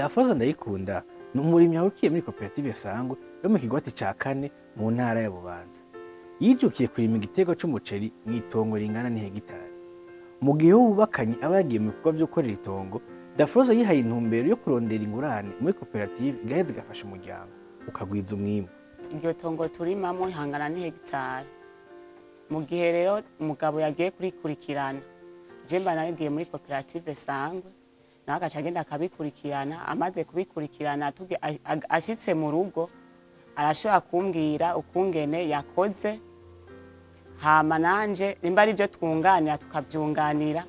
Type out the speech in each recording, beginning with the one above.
Dafroza Ndayikunda ni umurimyi ahukiye muri koperative Sangwe yo mu kigwati ca kane mu ntara ya Bubanza. Yijukiye kurima igiterwa c'umuceri mw'itongo ringana n'ihegitari. Mu gihe uwo bubakanye aba yagiye mu bikorwa vyo gukorera itongo, Dafroza yihaye intumbero yo kurondera ingurane muri koperative igaheza igafasha umuryango ukagwiza umwimbu. Iryo tongo turimamo ihangana n'ihegitari. Mu gihe rero umugabo yagiye kurikurikirana, je mba nagiye muri koperative Sangwe, nawe agaca agenda akabikurikirana. Amaze kubikurikirana, ashitse mu rugo arashobora kumbwira ukungene yakoze, hama nanje nimba ari byo twunganira tukavyunganira.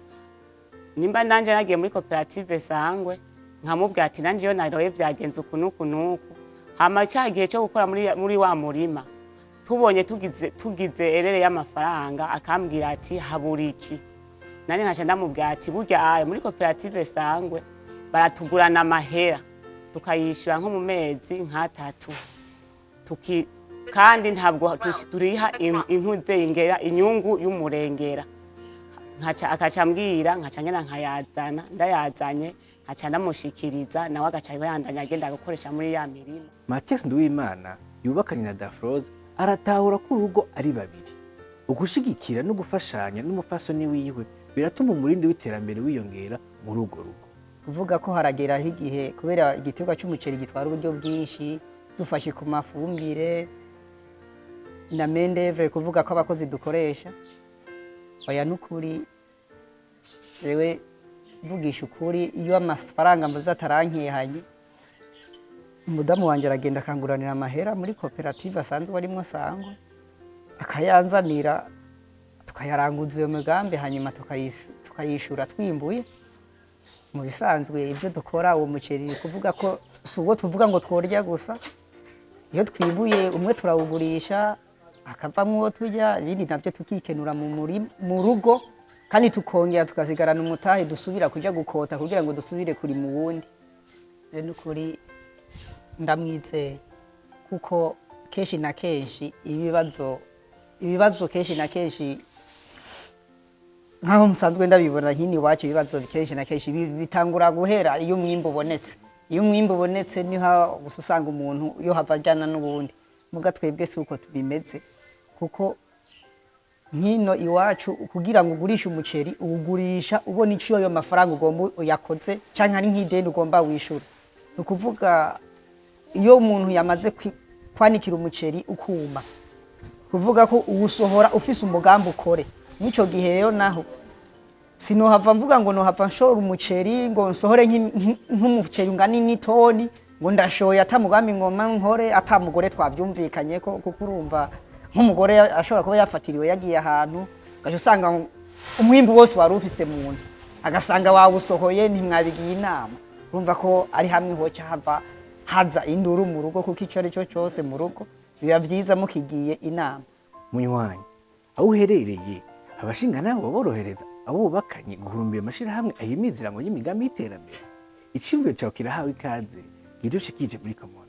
Nimba nanje nagiye muri koperative Sangwe, nkamubwira ati nanje iyo naroye vyagenze uku n'uku n'uku. Hama cya gihe cyo gukora muri wa murima, tubonye tugize erreur y'amafaranga, akambwira ati habura iki, nani, nkaca ndamubwira ati burya ayo muri koperative Sangwe baratugurana amahera, tukayishyura nko mu mezi nk'atatu, tuki kandi ntabwo turiha intuze ingera inyungu y'umurengera. Nkaca akaca ambwira, nkaca ngena nkayazana, ndayazanye nkaca ndamushikiriza, nawe agaca yandanya agenda gukoresha muri ya mirima. Mathias Nduwimana yubakanye na Dafroza aratahura ko urugo ari babiri. Ugushigikira no gufashanya n'umufasoni wiwe biratuma umurindi w'iterambere wiyongera muri urwo rugo. Kuvuga ko harageraho igihe, kubera igiterwa cy'umuceri gitwara uburyo bwinshi, dufashe ku mafumbire na main-d'œuvre, kuvuga ko abakozi dukoresha, oya, n'ukuri jewe mvugisha ukuri, iyo amafaranga mbuze atarankehanye, umudamu wanjye aragenda akanguranira amahera muri koperative asanzwe arimwo Sangwe, akayanzanira, tukayaranguza iyo migambi, hanyuma tukayishura twimbuye. Mu bisanzwe ibyo dukora, uwo muceri, kuvuga ko si uwo tuvuga ngo tworya gusa. Iyo twimbuye, umwe turawugurisha akavamwo uwo turya, ibindi nabyo tukikenura mu rugo, kandi tukongera tukasigarana umutahe dusubira kuja gukota kugira ngo dusubire kurima uwundi. Rero n'ukuri ndamwizeye, kuko kenshi na kenshi ibibazo kenshi na kenshi, nkaho musanzwe ndabibona nk'ini iwacu, ibibazo kenshi na kenshi bitangura guhera iyo umwimbu ubonetse. Iyo umwimbu ubonetse niho gusa usanga umuntu iyo hava ajyana n'ubundi. Muga twebwe si uko tubimeze, kuko nk'ino iwacu kugira ngo ugurishe umuceri, uwugurisha ubona icyo ayo mafaranga ugomba uyakoze, canke ari nk'ideni ugomba wishura. Ni ukuvuga iyo umuntu yamaze kwanikira umuceri ukuma, kuvuga ko uwusohora ufise umugambi ukore. Mw'ico gihe rero naho sinohava mvuga ngo nohava nshora umuceri, ngo nsohore nk'umuceri ungana n'itoni, ngo ndashoye ata mugambi ngoma nkore, ata mugore twavyumvikanye ko, kuko urumva nk'umugore ashobora kuba yafatiriwe yagiye ahantu, ugaca usanga umwimbu wose wari ufise mu nzu agasanga wawusohoye ntimwabigiye inama. Urumva ko ari hamwe hoca hava haza induru mu rugo, kuko ico ari cyo cyose mu rugo biba vyiza mukigiye inama. Munywanyi, aho uherereye, abashinga nabo baborohereza abo bubakanye guhurumbira amashirahamwe ahimiza irango y'imigambi y'iterambere? Iciyumviro cawe kirahawe ikaze, gira ushikije muri commentaire.